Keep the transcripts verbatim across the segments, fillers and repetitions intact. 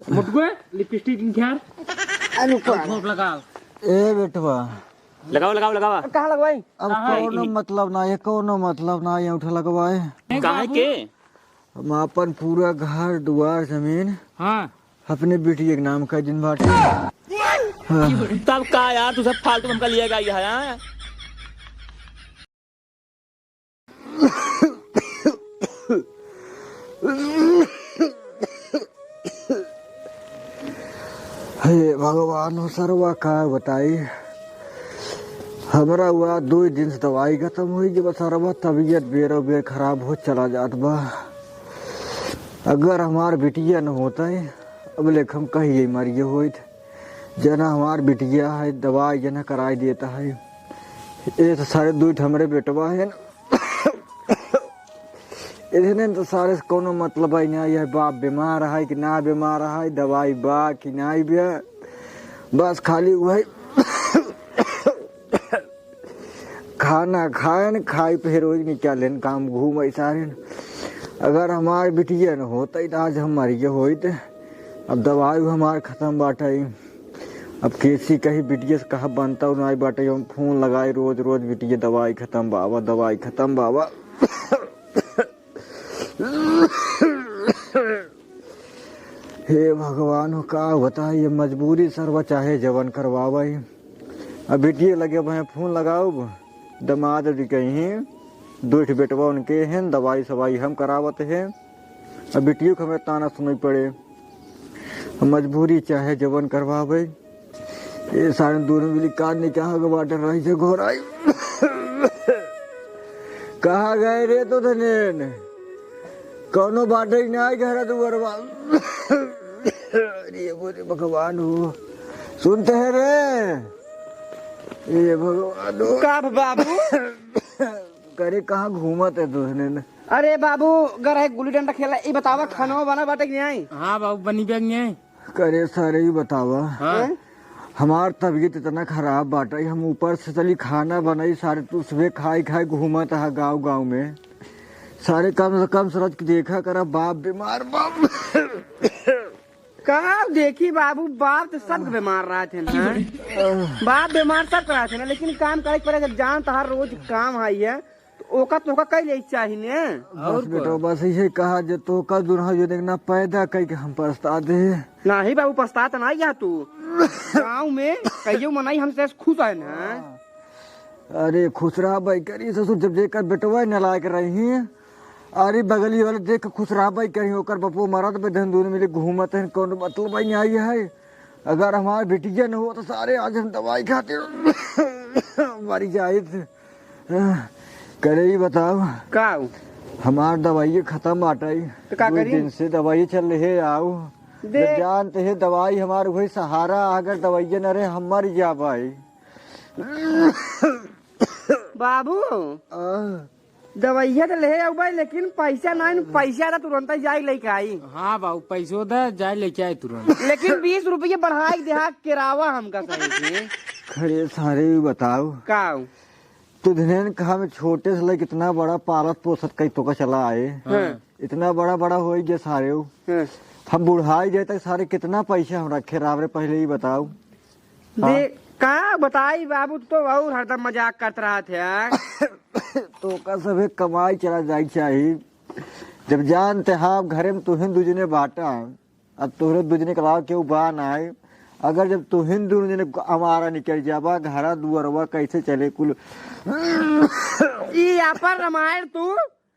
मुटुए, लिपस्टिक निखार। अनु अब का? झोंक लगाओ। ए बेटवा। लगाओ, लगाओ, लगावा। कहाँ लगवाई? अब कहाँ है? कौनो मतलब ना है, कौनो मतलब ना है, अंगूठा लगवाए। नहीं काहे बाबू। के? हम आपन पूरा घर, दुआर, जमीन हाँ। अपने बिटिया के नाम कर दिन बाटे। हाँ। तब का यार, तू सब फालतू हमका लिया गया है, हाँ? हे भगवान हो सरवा, का बताई, हमरा हुआ दो दिन से दवाई खत्म हुई, जब सरवा तबीयत बेरो बेर खराब हो चला जात बा। अगर हमार बिटिया न होता है, अब लेख हम कहिए मरिए होइत। जना हमार बिटिया है, दवाई जना कराई देता है। ये तो सारे दुई ठो हमरे बेटवा है न। इतने तो सारे से कौनो मतलब ही नहीं है, बाप बीमार है कि ना बीमार है, दवाई बा कि नहीं बा। बस खाली वही खाना खाएन, खाई पे रोज निकालेन, काम घूम सारेन। अगर हमार बिटिया न होता तो आज हम मरिए होइत। अब दवाई हमार खत्म बाटे। अब केसी कही बिटिया से कहा बनता उनाई बाटे, हम फोन लगाई रोज रोज, बिटिया दवाई खत्म बाबा, दवाई खत्म बाबा। हे भगवान हो, का बताई, ये मजबूरी सरवा चाहे जवन करवावे। अब बिटिया लगे अब फोन लगाउब, दमाद जी कहीं दुई ठे बेटवा उनके हैं, दवाई सवाई हम करावत हैं। अब बिटियो के हमें ताना सुनई पड़े। अब मजबूरी चाहे जवन करवावे। ये सारे दोनों मिली कान निकाह के बाटे रही से घोराई। कहाँ गए रे तो धनेन? कौनो बाटे ही ना घर दुआरवा। अरे बोले भगवान हो, सुनते हैं रे? ये भगवान हो। का भ-, बाबू? करे कहाँ घूमत है दुसरे ने? अरे बाबू, घर है गुल्ली डंडा खेला। ई बतावा, खानवा बना बाटे कि नहीं? हाँ बाबू, बनी बे कि नहीं? करे सारे, ई बतावा। हाँ। हैं? हमार तबीयत इतना खराब बाटे, हम ऊपर से चली खाना बनाई, सारे तू सुबह खाई खाई घूमत हा गाँव गाँव में। सारे कम से कम सोच के देखा करा, बाप बीमार, बाप। का देखी बाबू, बाप तो सब बीमार रहत हैं ना। बाप बीमार सब रहत हैं ना, लेकिन काम करे के पड़े। जब जान तहार रोज काम आई है, तो ओका तोका कई ले चाही ने। बस और बेटवा, का? बस इहे कहा जे तोका दुल्हा जो देखना पैदा कई के हम पछता दे। नहीं बाबू, पछतात नहीं है तू। गाँव में कईयो मनई हमसे खुश है ना। अरे खुश रहा भाई करी ससुर, जब जेकर बेटवा नालायक रही, अरे बगली वाले देख के खुश रहा भाई करी, ओकर बपो मरत बे धन दोनों मिले घूमत हैं, कौन मतलब ही नहीं आई है। अगर हमार बिटिया न हो तो सारे आज हम दवाई खाते मर जाइत। करे ही बताओ। का हो? हमार दवाई खत्म बाटे। तो का दो करी? दिन से दवाई चल रही है, आओ। दे। जब जानते हैं दवाई हमार वही सहारा, अगर दवाई न रहे हम मर जा भाई। बाबू, आ। दवाइया तो ले आऊ भाई, लेकिन पैसा ना, पैसा ना तुरंत ही जाई लेके आई। हाँ बाबू, पैसो दे, जाई लेके आई तुरंत। लेकिन बीस रुपये बढ़ाई दे, हाँ, किरावा हमका सही से। खड़े सारे भी बताओ। का? तू धनेन कहा में छोटे से लेके इतना बड़ा पालत पोसत कई तोका चला आए। हाँ। इतना बड़ा बड़ा होई गया सारे। हाँ। हम बुढ़ाई जाए तक सारे कितना पैसा हम रखे राव रे, पहले ही बताओ। हाँ। दे, का बताई बाबू, तू तो और हरदम मजाक करत रहत है। तोका सभे कमाई चला जाए चाही। जब जानते हाँ, घरे में तुहिन दुजने बाटा, अब तोहरे दुजने के अलावा केहू बा नाय। अगर जब तुहिन दुनो जने हमारा निकल जाबा, घरा दुआरवा कैसे चले कुल? ई आपन रामायण तू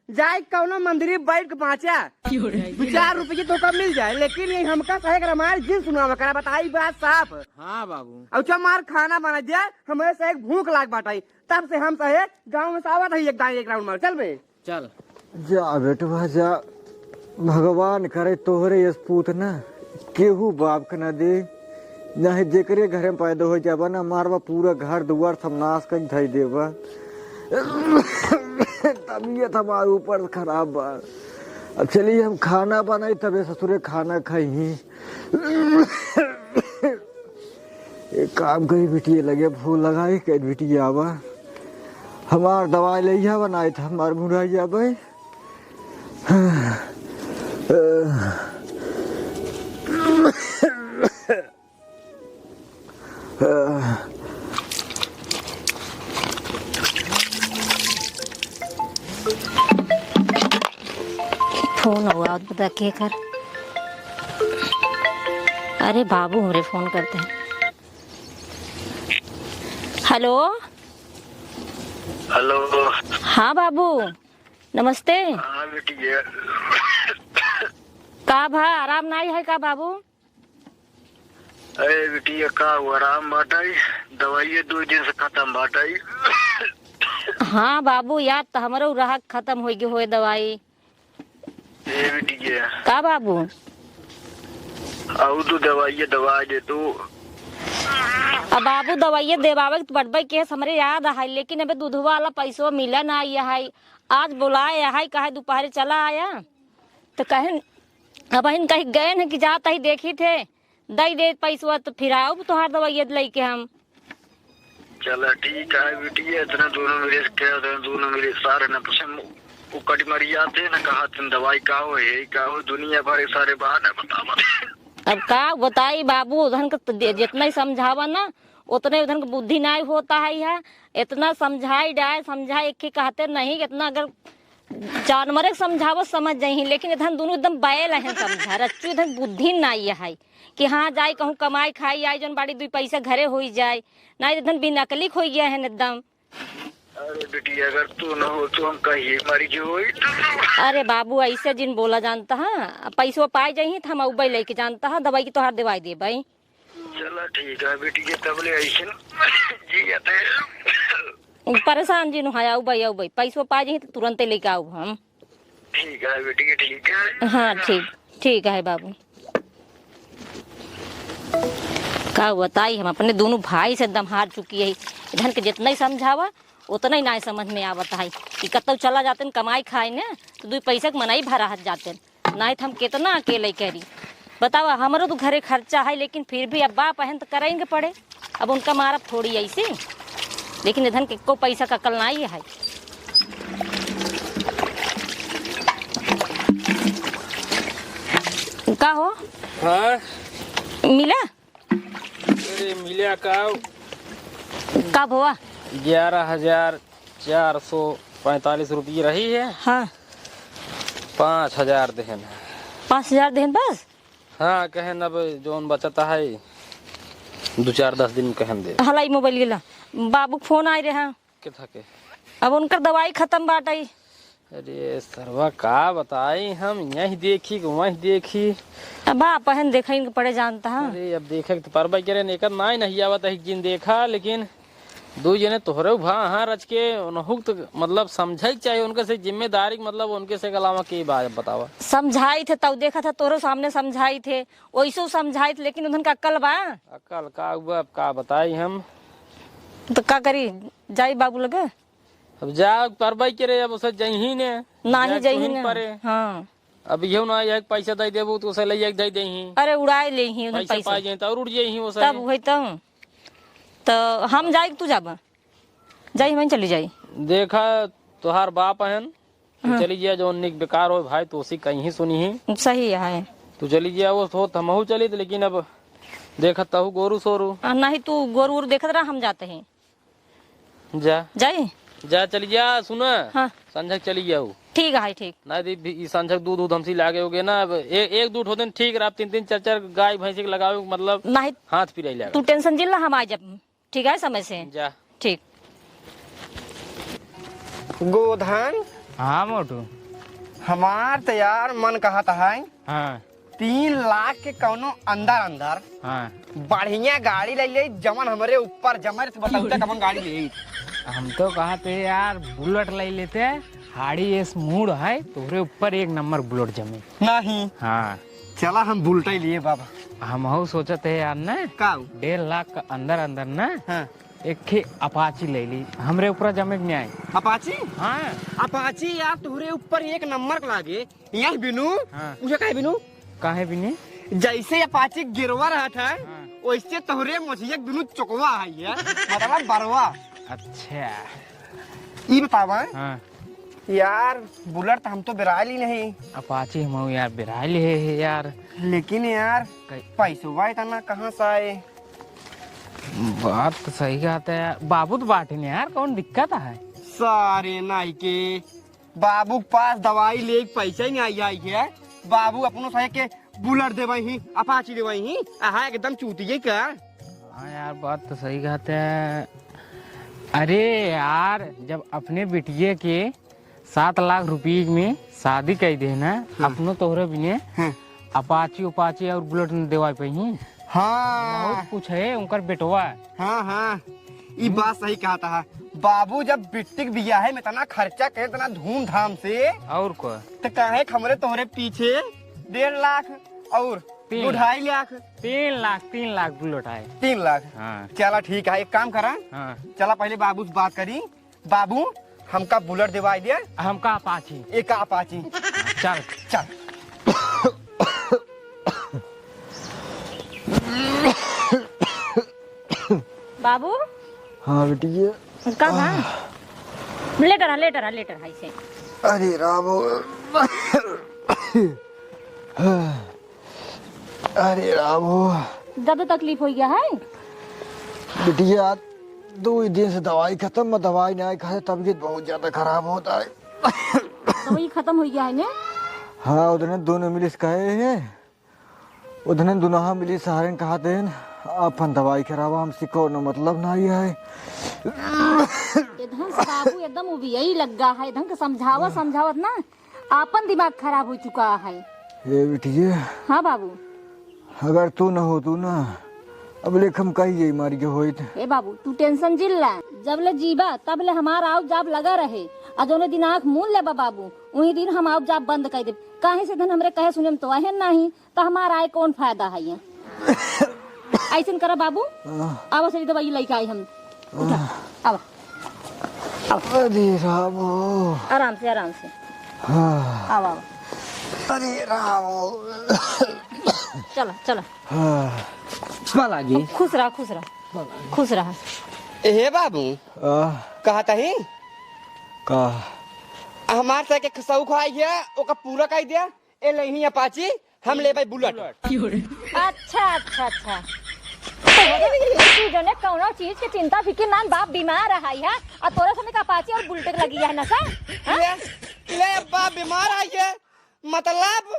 जाए कौनो मंदिर में बैठ के बाँचा। दो चार रुपये तो कम मिल जाए, लेकिन ये हमका कहे के रामायण जिन सुनावा करा, बताई बात साफ। हाँ बाबू। और चल मार खाना बना दे, हमें से एक भूख लाग बाटाई, तब से हम सहे गाँव में से आवत है एक दाई एक राउंड मार, चल बे। चल। जा बेटवा जा, भगवान करे तोहरे यस पूत ना केहू बाप के ना दे, नहीं जेकरे घरे में पैदा हो जाबा ना, मारवा पूरा घर दुआर सब नाश कर धई देबा। तबीयत हमारे ऊपर खराब बा। अब चलिए हम खाना बनाई, तबे ससुरे खाना खाई। एक काम करी बिटिया लगे फोन लगाई, कह बिटिया आवा, हमार दवाई ले आवा, नाई तो हमार मुराई जाबे। हाँ। फोन हुआ, बता के कर। अरे बाबू हमरे फोन करते हैं। हेलो। हेलो। हाँ बाबू, नमस्ते। हाँ बेटी, ये का भा, आराम नाई है का बाबू? अरे बिटिया, का हुआ? आराम बाटइ? दवाई ये दो दिन से खतम बाटइ। हाँ बाबू, याद त हमरो रहक खतम होइ गए होए दवाई। ए बिटिया। का बाबू? अउ तू दवाई ये दवा दे तू। अब बाबू, दवाई ये देवावे के त बड़बई के हमरे याद है, लेकिन अबे दूधवा वाला पैसवा मिला ना आया है। आज बुलाए है, कहे दोपहरे चला आया। त कहेन, अबहिन कहीं गएन है कि जात ही देखित है, दई दे पैसवा त फिर आउब तोहार दवाइया लइके हम। चला ठीक है बिटिया, इतना दोनों मेरे से कह दे, दोनों मेरे सारे न पसंद, वो कटी मरी जाते न, कहा तुम दवाई का हो, यही का हो, दुनिया भर के सारे बहाने बतावा। अब का बताई बाबू, उधन के त दे-, जितना ही समझावा ना, उतने उधन के बुद्धि नाई होता है। यहाँ इतना समझाई डाय, समझाई, एक ही कहते नहीं, इतना अगर जानवरे के समझावत समझ जइहीं, लेकिन इधन दुनू एकदम बैल हैं समझा। रच्चू इधन बुद्धि नाई है कि हाँ, जाई कहूँ कमाई खाई आई, जौन बाड़ी दुई पैसा घरे होई जाए। नाई इधन बिन अकली होई गया है एकदम। अरे बेटी, अगर तू न हो तो हम कहीं मर गए होई। अरे बाबू, ऐसे जिन बोला जानता है, पैसवा पाए जइहीं त हम अउबे लेके जानता है, दवाई की तोहार दवाई देबई। चला ठीक है बेटी, ये तबले ऐसे न जियत है। परेशान जिन हो, आउबे, आउबे, पैसवा पाए जइहीं त तुरंते लेके आउब हम। ठीक है बेटी, ठीक है। हाँ, ठीक, ठीक है बाबू। का बताई, हम अपने दोनों भाई से एकदम हार चुकी है। इधन के जितना ही समझावा, उतना ही ना समझ में आवत है कि कतौ चला जाते न कमाई खाए न, तो दुई पैसा के मनई भरा हत जाते न। नाहीं त हम केतना अकेले करी, बतावा। हमरो तो घरे खर्चा है, लेकिन फिर भी अब बाप अहन त करेंगे पड़े। अब उनका मारब थोड़ी ऐसे, लेकिन इधन के को पैसा का अकल नाई है। का हो? हाँ? मिला? अरे मिला का? का भवा? ग्यारह हजार चार सौ पैंतालीस रुपये रही है। हाँ। पाँच हजार देहन। पाँच हजार देहन बस? हाँ, कहेन अब जौन बचत है, दो चार दस दिन में कहेन दे। हलाई मोबाइल गेला, बाबू के फोन आए रहा। के थके? अब उनकर दवाई खतम बाटई। अरे सरवा, का बताई हम, यहीं देखी कि वहीं देखी। अब बाप अहन देखइन के पड़े जानता है। अरे अब देखे के तो परबे करे, एकर नाई नहीं आवत है जिन देखा, लेकिन दो जने तोहरे भा हाँ रच के उनहु के तो मतलब समझे के चाहिए उनके से जिम्मेदारी के, मतलब उनके से के अलावा के बा, बतावा। समझाई थे तब देखा था, तोहरे सामने समझाई थे, वैसो समझाई थे, लेकिन उधन का अक्कल बा? अक्कल का हुआ, अब का बताई हम। तो का करी, जाई बाबू लगे? अब जा परबई के रे, अब उसे जइही ने, नाही जाए जइही तुहिन ने। परे। हाँ। अब यहू ना, यह पैसा दे देबू तो उसे ले जाके दे देही। अरे उड़ाए लेही उधर पैसा पैसा। पाए जाए तो और उड़ जाही उसे। तब वही तो। तो हम जाए कि तू जाबा? जाई, हम चली जाई। देखा, तोहार बाप अहन, तू हाँ। चली जा, जो निक बेकार हो भाई, तो उसी कहीं सुनी ही। सही है। तू चली जा, वो तो हमहू चली, लेकिन अब देखत तहु गोरू सोरू। आ, नहीं, तू गोरू वोरू देखत रहा, हम जाते हैं। जा। जाई? जा, चली जा, सुना। हाँ। संझक चली जाऊ। ठीक है, ठीक। नहीं दी, ई संझक दूध, दूध हमसी लागे होगे ना, अब ए-, एक दू ठो दिन ठीक रहा, तीन तीन चार चार गाय भैंसी के लगावे, मतलब नहीं। हाथ पिराई लागे। तू tension जिन ला, हम आ जाब। ठीक है, समय से। जा। ठीक। गोधन। हाँ मोटू। हमार तो यार मन कहत है। हाँ। तीन लाख के कौनो अंदर अंदर। हाँ। बढ़िया गाड़ी ले ले, जमन हमरे ऊपर जमर से बताऊ त कमन गाड़ी ले। हम तो कहत है यार, Bullet ले लेते, हाड़ी एस मूड है, तोहरे ऊपर एक नंबर Bullet जमे। नहीं। हाँ। चला हम Bullet ही लिए बाबा। हमहू सोचत है यार ना, का? डेढ़ लाख का अंदर अंदर ना, हाँ। एक ठे Apache ले ली, हमरे ऊपर जमे के नहीं आई। Apache? हाँ। Apache यार तोहरे ऊपर एक नंबर के लागे। यह बिनू, हाँ। उसे काहे बिनू? काहे बिनू? जैसे Apache गिरवा रहा था, हाँ। वैसे तोहरे मोछिया के बिनू चोकवा है यार, मतलब बरवा। अच्छा। ई बतावा, हाँ। यार, बुलेट त हम तो बेराइली नहीं। अपाची हमहू यार बेराइली है, है यार। लेकिन यार, कई- पैसवा इतना कहाँ से आए? बात तो सही कहत है यार। बाबू तो बाटे नहीं यार, कौन दिक्कत है? सारे नाई के बाबू के पास दवाई ले के पैसा ही नहीं आई, आई है। बाबू अपनो सहे के बुलेट देवइ ही, अपाची देवइ ही। आहा, एकदम चूतिए का। हाँ यार, बात तो सही कहत है। अरे यार, जब अपने बिटिये के सात लाख रुपये में शादी कइ दे ना, हाँ। अपनो तोहरे बिने हाँ। अपाची उपाची और बुलेट न देवा पइहीं। हाँ। बहुत कुछ है उनकर बेटवा। हाँ, हाँ, ई बात सही कहत है। बाबू जब बिट्टी के बियाहे में इतना खर्चा करे, इतना धूमधाम से, और को? तो काहे के हमरे तोहरे पीछे डेढ़ लाख और तीन दो लाख। ढाई लाख? तीन लाख, तीन लाख बुलेट आए। तीन लाख? हाँ। चला ठीक है, एक काम करा। हाँ। चला पहले बाबू से बात करी। बाबू, हमका बुलेट देवाई दे। हमका अपाची। एक अपाची। चल। चल। बाबू। हाँ बिटिया। का बा? लेटर है, लेटर है, लेटर है इसे। अरे राम। अरे राम। ज्यादा तकलीफ हो गया है? बिटिया, दो ही दिन से दवाई खत्म, मैं दवाई नहीं खाए, तबीयत बहुत ज्यादा खराब होता है। दवाई खत्म हो गया है ने? हाँ, उतने दोनों मिलिस कहे हैं, उतने दुनहा मिली सहारे कहते हैं, अपन दवाई करावा, हमसे कौनो मतलब नहीं है। इधन से बाबू एकदम उबियई लग्गा है, इधन के समझावत समझावत ना आपन दिमाग खराब हो चुका है। ए बिटिया। हाँ बाबू। अगर तू न होतू ना, अब लेख हम कही यही मारी के होइत। ए बाबू, तू टेंशन जिन ला, जब ले जीबा तब ले हमार आउब जाब लगा रहे। आ जौने दिन आँख मून लेबा बाबू, उही दिन हम आउब जाब बंद कर देब। काहे से धन हमरे कहे सुने में तो आहे नाही, तो हमार आए कौन फायदा है ये? ऐसन करा बाबू, हाँ। आवा सही दवाई लेके आई हम। उठा, हाँ। आवा। आवा। अरे रामो। आराम से, आराम से। हाँ। आवा, आवा। अरे रामो। चला, चला। हाँ। पुष्पा लागी। खुश रहा, खुश रहा। खुश रहा। ए हे बाबू। आ। कहा तही? का? हमार से के शौक है ये, ओका पूरा कर दिया। ए लेही अपाची, हम लेबै बुलेट। अच्छा, अच्छा, अच्छा। तोहरे तू जने कौनो चीज के चिंता फिकिर नान, बाप बीमार है, हाँ? आ तोरे सने का अपाची और बुलेट लगी है नशा, हाँ? ले, ले बाप बीमार है ये। मतलब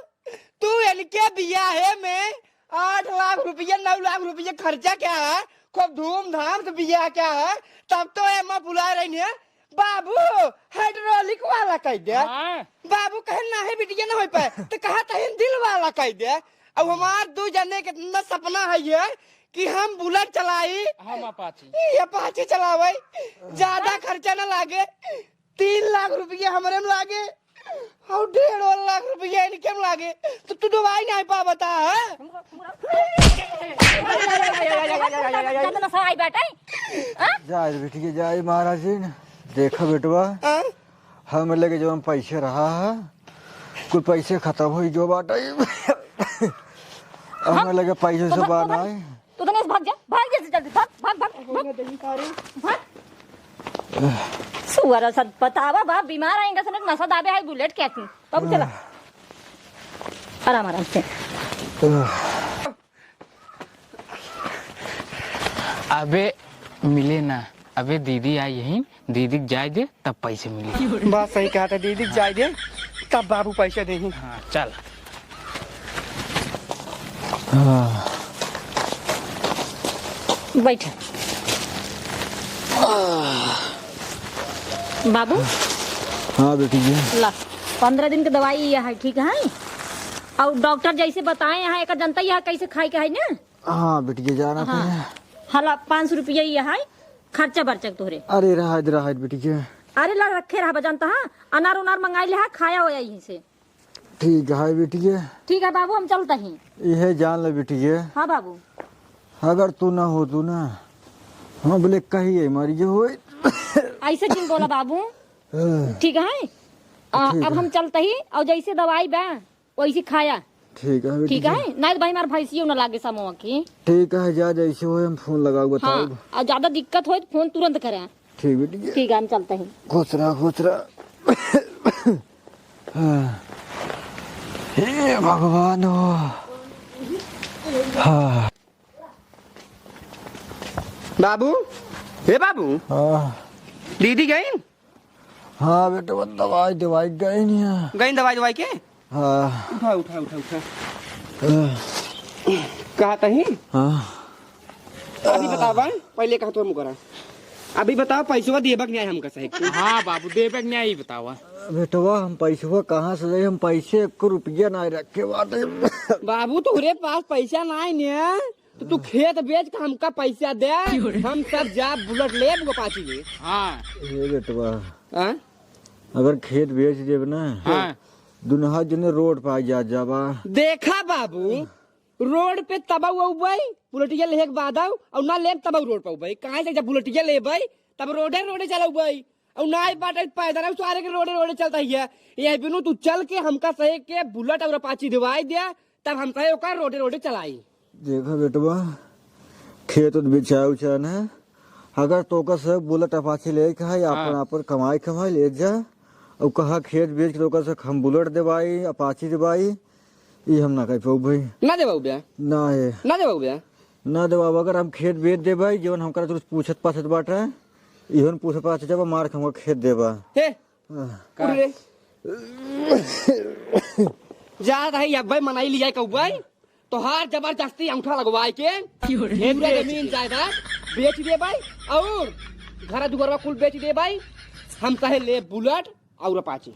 तू इनके बियाहे में आठ लाख रुपया, नौ लाख रुपया खर्चा क्या है? खूब धूमधाम से बियाह क्या है? तब तो एमा बुला रही है। बाबू, हाइड्रोलिक वाला कह दे। हाँ। बाबू कहे, "नाही बिटिया, ना हो पाए।" तो कहा, "तहिन दिल वाला कह दे।" अब हमार दू जने के इतना सपना है ये कि हम बुलेट चलाई। हम अपाची। ये अपाची चलावे, ज्यादा खर्चा ना लागे, तीन लाख रुपया हमरे में लागे और डेढ़ लाख रुपया इनके में लागे, तो तू दवाई नहीं पा बता, हाँ? ज्यादा नशा आई बाटे, हाँ? जाए रे बेटी के, जाए महाराज जी ने। देखा बेटवा, हाँ? हम लगे जवन पैसे रहा है, कुल पैसे खत्म हो गयो बाटे। हम लगे पैसे से बात नहीं। तू तो नहीं भाग जा, भाग जा जल्दी, भाग, भाग, भाग, भाग। सुअर सब बतावा बा, बीमार आएंगे, सब नशा दाबे है बुलेट क्या थी। बाबू चला। आराम, आराम से। अबे मिले ना, अबे दीदी आई यहीं, दीदी के जाए दे, तब पैसे मिले। बात सही कहा था, दीदी के जाए दे, तब बाबू पैसे देही। हाँ, चल। हाँ। बैठ। बाबू। हाँ बेटी जी। ला, पन्द्रह दिन के दवाई यह है, ठीक है? और डॉक्टर जैसे बताए हैं, एकर जनता यह कैसे खाए के है ना? हाँ बेटी जी, जाना हाँ। तो है। हला पाँच सौ रुपया यह है, खर्चा बर्चा के तोहरे। अरे रहा दे, रहा दे बेटी जी। अरे ला रखे रहा, जानता हाँ, अनार उनार मंगाई ले हा, खाया होया यहीं से। ठीक है बेटी जी। ठीक है बाबू, हम चलता ही। यह जान ले बेटी जी। हाँ बाबू। अगर तू ना होतू ना, हम बोले कही है मरी जो होई। ऐसे जिन बोला बाबू। हाँ। ठीक है। आ, ठीक अब है। हम चलता ही, और जैसे दवाई बा वैसे खाया। ठीक है बेटी ठीक जी। है, नहीं तो भाई हमार भैंसियों ना लागे समूह की। ठीक है, जा जैसे होए हम फोन लगाओ, बताओ। हाँ, और ज्यादा दिक्कत होए तो फोन तुरंत करें। ठीक बेटी जी। ठीक है, हम चलते हैं। खुश रहा, खुश रहा। हे भगवान हो। हाँ। बाबू, हे बाबू। हाँ। दीदी गईं? हाँ बेटवा, दवाई दवाई गईं। गईं दवाई दवाई के? हाँ। उठा, उठा, उठा, उठा। हाँ। कहा तही? हाँ। अभी बतावा, पहिले कहा तो हम करा। अभी बतावा, पैसवा देबक न्याय हमका सही। हाँ बाबू, देबक न्याय ही बतावा। बेटवा, हम पैसवा कहाँ से दे? हम पैसे एक रुपया नाहीं रखे बाटे। बाबू, तोहरे पास पैसा नाहीं ने, तो तू खेत बेच के हमका पैसा दे, हम सब जा बुलेट लेब, अपाची लेब। हाँ। ए बेटवा, हाँ? अगर खेत बेच देब ना, हाँ। दुनहा जने रोड पे आ जा जाबा। देखा बाबू, रोड पे तब अउबई, बुलेटिया लेहे के बाद आउ, अउर ना लेब तब रोड पे अउबई। काहे से जब बुलेटिया लेबई, तब रोडे रोडे चलउबई। अउर ना आई बाटे पैदल, अउर सारे के रोडे रोडे चलता ही है। ये बिनु तू चल के हमका सही के बुलेट अउर अपाची दिवाई दे, तब हम सही ओकर रोडे रोडे चलाई। देखा बेटवा, खेत उत बेचा उचा ना, अगर तोका से बुलेट अपाची ले के है, हाँ। आपन, आपन कमाई कमाई ले जा, अउर कहा खेत बेच के तोका से हम बुलेट देवाई, अपाची देवाई, ई हम ना कह पाउब भाई। ना देवाउ बे? ना है। ना देवाउ बे? ना देवाउ। अगर हम खेत बेच देबे, जवन हमका तू पूछत पाछत बाटे, इहन पूछत पाछत जब मार के हमका खेत देबा। हे, हाँ। उठ रे। जा रहे अब्बे मनाई लिया कउबे, तोहार जबरदस्ती अंगूठा लगवाए के, क्यों रे? पूरा जमीन जायदाद बेच देबे, अउर घर दुआरवा कुल बेच देबे, हम चाहे ले बुलेट, अउर अपाची।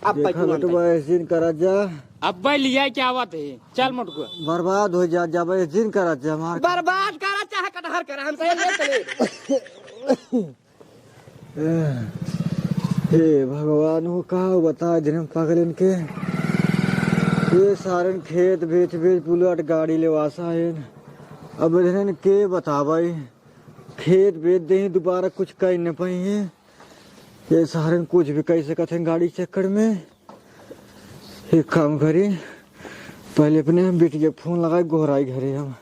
अब देखा भाई तू बेटवा, ऐसे जिन करा जा। अब भाई लिया के आवत है, चल मोटकुआ। बर्बाद हो जा, जा भाई, ऐसे जिन करा जा, मार। बर्बाद करा चाहे कटहर करा, हम सही ले चले। हे भगवान, वो का बता दिन पागलन के। ये सारन खेत बेच बेच बुलेट गाड़ी लेवासा है। अब इन्हन के बतावाई, खेत बेच दे, दोबारा कुछ कइ न पाई है। ये सारन कुछ भी कइ सकत हैं गाड़ी के चक्कर में। एक काम करी, पहले अपने हम बेटिया के फोन लगाई, गोहराई घरे हम।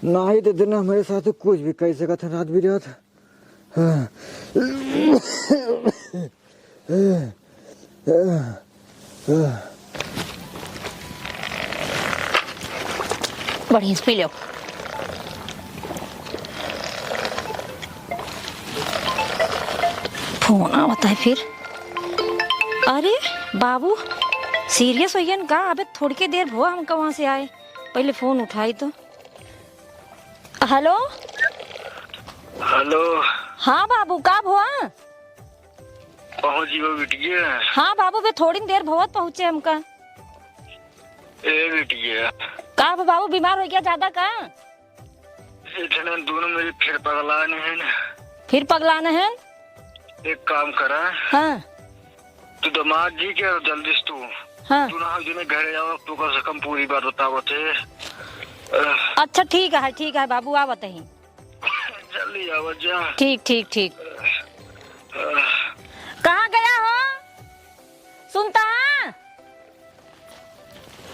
नाही तो दिन हमारे साथ कुछ भी कइ सकत हैं रात बिरात। हाँ। बढ़िया से पी लो। फोन आवत है फिर। अरे बाबू, सीरियस होइयन का? अबे थोड़के देर भवा हमका वहाँ से आए, पहले फोन उठाई तो। हेलो। हेलो। हाँ बाबू, का भवा? पहुँच गयो बिटिया। हाँ बाबू, बे थोड़ी देर भवत पहुँचे हमका। ए बिटिया। का भवा बाबू, बीमार होइ गया ज्यादा का? इतने दोनों मेरी फिर पगलान है ना। फिर पगलान है? एक काम करा। हाँ। तू दामाद जी के जल्दी से तू। हाँ। तू ना जने घरे आवा, तू कम से कम पूरी बात बतावत है। अह। अच्छा ठीक है, ठीक है बाबू, आवत ही। जल्दी आवा जा। ठीक, ठीक, ठीक। अह। कहाँ गया हो? सुनता है?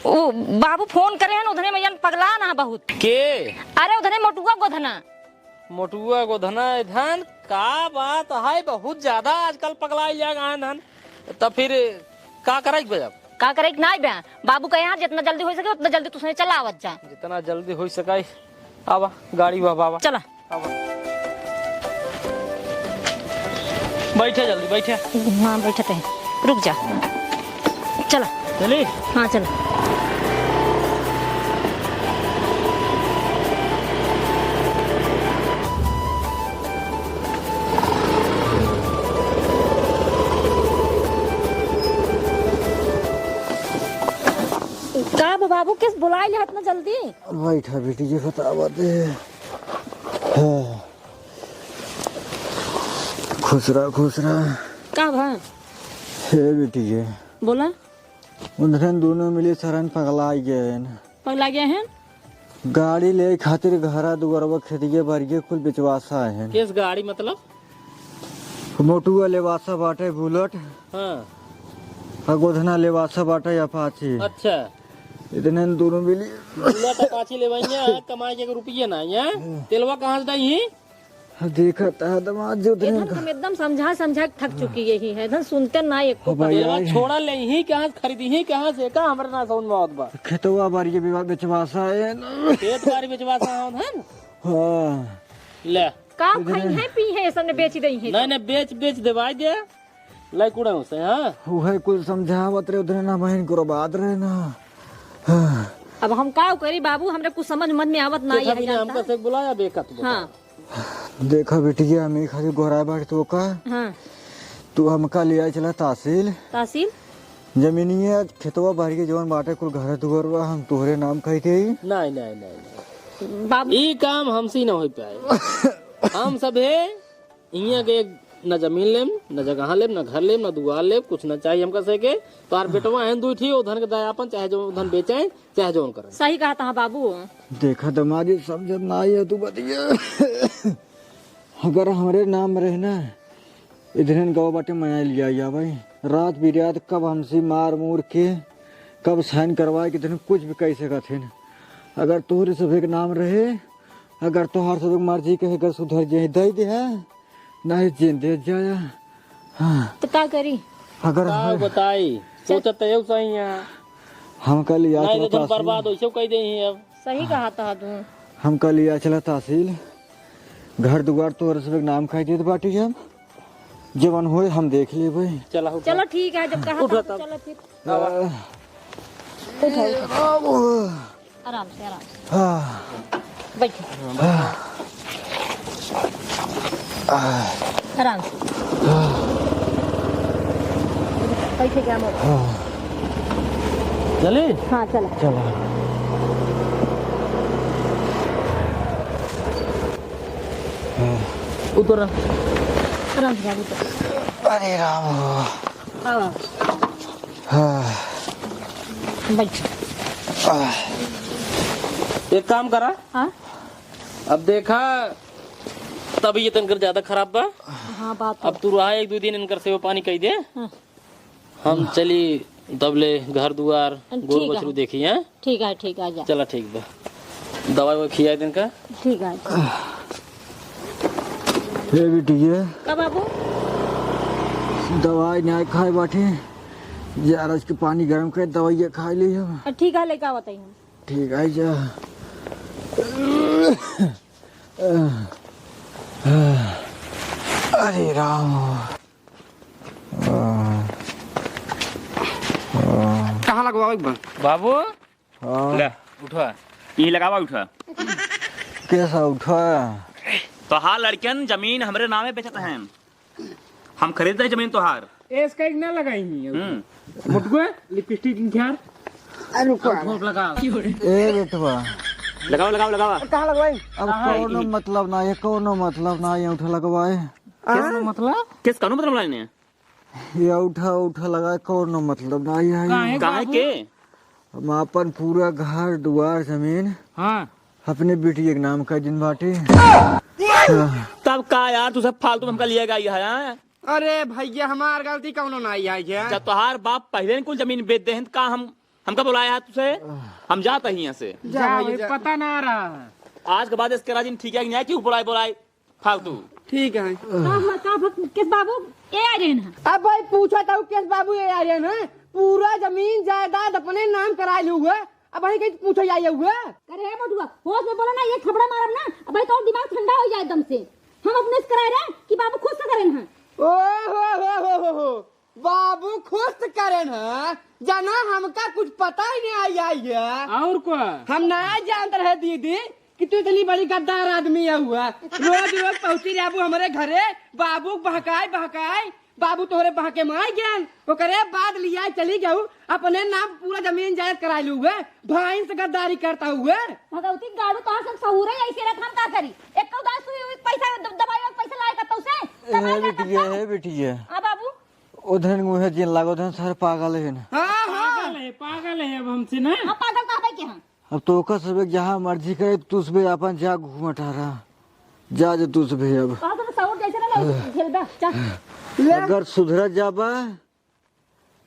ओ, बाबू फोन करे हैं, उधने में यन पगला ना बहुत। के? अरे उधने मोटुआ गोधना। मोटुआ गोधना, ए धन का बात है, बहुत ज्यादा आजकल पगलाइल जा गए हैं धन। तब फिर का करे के बे अब? का करे के नाई बे? बाबू कहे हैं जितना जल्दी होइ सके उतना जल्दी तुसने चला आवत जा। जितना जल्दी होइ सके। आवा, गाड़ी बा बाबा। चला। आवा। बैठे जल्दी, बैठे। हाँ, बैठत हैं। रुक जा। चला। चली? हाँ, चला। का बा बाबू, किस बुलाए ले इतना जल्दी? बैठा बेटी जी, बतावा दे। हाँ। खुश रहा, खुश रहा। का भा? हे बेटी जी। बोला। उधरन दोनों मिली सरन पगला गए हैं। पगला गए हैं? गाड़ी ले खातिर घरा दुआरवा खेतिया बारिया कुल बेचवासा है। किस गाड़ी मतलब? मोटुआ लेवासा बाटे बुलेट। हाँ। आ गोधना लेवासा बाटे अपाची। अच्छा। इतने दोनों मिली। बुलेट अपाची लेवाइया, कमाए के रुपये ना, या? तेलवा कहाँ से दई? देखत है दमाद जो ए धन का। हम एकदम समझा समझा के थक चुकी यही है, धन सुनते ना एको हो भाई, बात। यार। छोड़ा ले ही कहाँ से, खरीदी ही कहाँ से, का हमरा ना समझ में आवत बा। खेतवा बारी के विवाद बेचवासा है ना। खेत बारी बेचवासा हो धन। हाँ। ले। का इधर खाई है, पी है, सबने बेच दई है। नहीं, नहीं, बेच, बेच देवाई दे। लाई कुड़ा से, हाँ। उहे कुल समझावत रहे, उधर ना बहन को बात रहे ना। हाँ। अब हम का करी बाबू, हमरे कुछ समझ मन में आवत ना, देखा यही बिना जानता। हमका से बुलाया बेकत बुलाया। हाँ। देखा बिटिया, हम एक खाली गोहराए बाटे तो का? हाँ। तू हमका ले आए चला तहसील। तहसील? जमीनिया, खेतवा बाहर के जवन बाटे कुल घर दुआरवा हम तोहरे नाम कह के ही। नहीं, नहीं, नहीं, नहीं। बाबू। ई काम हमसे न हो पाए। हम सभे इहाँ के न जमीन लेम, न जगह लेम, न घर लेम, न दुआर लेम, कुछ न चाहिए हमका से के। तोहार बेटवा हैं दुई ठी, ओ धन के दायापन, चाहे जो धन बेचें, चाहे जौन करें। सही कहा तहा बाबू। देखा दमाद जी, समझत ना आई है तू बतिया। अगर हमरे नाम रहे ना, इधरन गाँव बाटे मना लिया या भाई। रात बिरात कब हमसे मार मूर के, कब साइन करवाए के, इधरन कुछ भी कह सकत है। अगर तोहरे सब एक नाम रहे, अगर तोहार सब एक मर्जी कहे, अगर सुधर जाए, दे दे है, नहीं जिंदे जाया। हाँ। तो का करी? अगर का हम बताई? चल। सोचत तो यू सही है। हम कल याद नहीं, चला तो हम तहसील। बर्बाद वैसे कह दे ही अब। सही कहा था तू। हम कल याद चला तहसील। घर दुआर तोहरे सब एक नाम कह देत बाटी हम। जवन होए हम देख लेबे। चला हो। चलो ठीक है, जब कहा उठो था तो तब। चलो फिर। आवा। उठाओ। ए बाबू। आराम से, आराम से। हाँ। बैठो। हाँ। आराम से। हाँ। बैठे क्या मोड़? हाँ। चले? हाँ, चला। चला। हाँ। उतर। आराम से, आराम से। अरे राम हो। हाँ। हाँ। बैठ। आह। एक काम करा। हाँ? अब देखा, तबीयत इनकर ज्यादा खराब बा। हाँ, बात अब तो। तू रहा एक दो दिन इनकर सेवा पानी कई दे। हाँ। हम चली तब ले घर दुआर, ठीक गोरू है। बछरू देखी, हैं? ठीक है, ठीक है, जा। चला, ठीक बा। दवाई ववाई खियाई दे इनका। ठीक है। हे बिटिया। का बाबू? दवाई ना खाए बाटे। यार, आज के पानी गरम कर दवाई खाए ले हम। ठीक है, लेके आवत ही हम। ठीक है, जा। अरे राम। कहाँ लगवावे के बा? बाबू, हाँ। ले, उठा। यहीं लगावा, उठा। कैसा उठा? तोहार लड़कन जमीन हमरे नामे बेचत हैं। हम खरीद रहे जमीन तोहार। ए, इसका एक ना लगाई ही। हम्म। मुटकुआ, लिपस्टिक निखार। अरे रुको। अब धूप लगा। ए बेटवा। लगाओ, लगाओ, लगाओ। कहाँ लगवाई? अब कहाँ? कौनो मतलब ना है, कौनो मतलब ना है, उठा लगवाए। किस हाँ? मतलब? किस कानून मतलब लाने? ये उठा, उठा लगाए, कौनो मतलब ना है। काहे काहे बाबू? के? हम आपन पूरा घर, दुआर, जमीन हाँ। अपने बिटिया के नाम कर दिन बाटे। तब का यार, तू सब फालतू में हमका लिया गया है, हाँ? अरे भैया, हमार गलती कौनो ना आई है क्या? जब तोहार बाप पहले ही कुल जमीन बेच दे हैं, तो का हम, हमका बुलाया है तुझे? हम जाता ही यहाँ से। जा जा भैया, भाई, जा। पता ना रहा है। आज के बाद इसके राजी ठीक है कि नहीं, क्यों बुलाए, बुलाए? फालतू। ठीक है। का हुआ, का भक-, किस बाबू? ए आ रहे हैं। अब भाई पूछा था किस बाबू ए आ रहे हैं? पूरा जमीन जायदाद अपने नाम कराए हुए। अब भाई कहीं पूछा जाए हुए। अरे हे बटुआ, होश में बोला ना, ये थपड़ा मारब ना, अब भाई तो दिमाग ठंडा हो जाए एकदम से। हम अपने से कराए रहे कि बाबू खुश से करें हैं। ओ हो हो हो हो हो। बाबू खुश करेन है, जना हमका कुछ पता ही नहीं आई, आई है। और का? हम ना जानत रहे दीदी कि तू इतनी बड़ी गद्दार आदमी है हुआ। रोज रोज पहुँची रहबू हमरे घरे, बाबू बहकाए बहकाए, बाबू तोहरे बहके में आई गयन, ओकरे बाद लिया चली गऊ, अपने नाम पूरा जमीन जायदाद कराए लू हुए, भाई से गद्दारी करता हुए। भगवती गाड़ू तोहार सब सहूरे ऐसे रहत, हम का करी? एक उदास हुई, हुई पैसा द-, दवाई वाला पैसा लाए कतौ से? ए, कमाए ला बिटिया, कतौ? ए, बिटिया। आ बाबू, ओधन मुहे जिन लागो धन सर पागल है ना। हाँ, हाँ। पागल है, पागल है अब हमसे ना। हम पागल कहबे के हम। अब तो ओकर सब एक जहाँ मर्जी करे, तू सब अपन जा घूम टहरा। जा जे तू सब अब। कहा तो साउर जैसे ना, ना, झेलबा, चल। अगर सुधरत जाबा,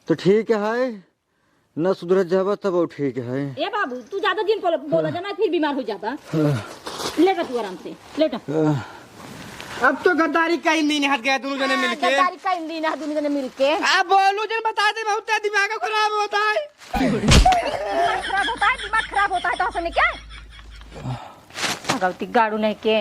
तो ठीक है, न सुधरत जाबा, तब ठीक है। ए बाबू, तू ज्यादा दिन बोला, बोला जाना, फिर बीमार हो जाबा। लेटा तू आराम से, लेटा। अब तो गद्दारी का ही दिन हट गया दोनों जने हाँ, मिलके। गद्दारी का ही दिन है दोनों जने मिलके। आप बोलू जन, बता दे, बहुत तेज दिमाग खराब होता है। दिमाग खराब होता है, दिमाग खराब होता है तो हंसने क्या? भगवती गाड़ू नहीं के।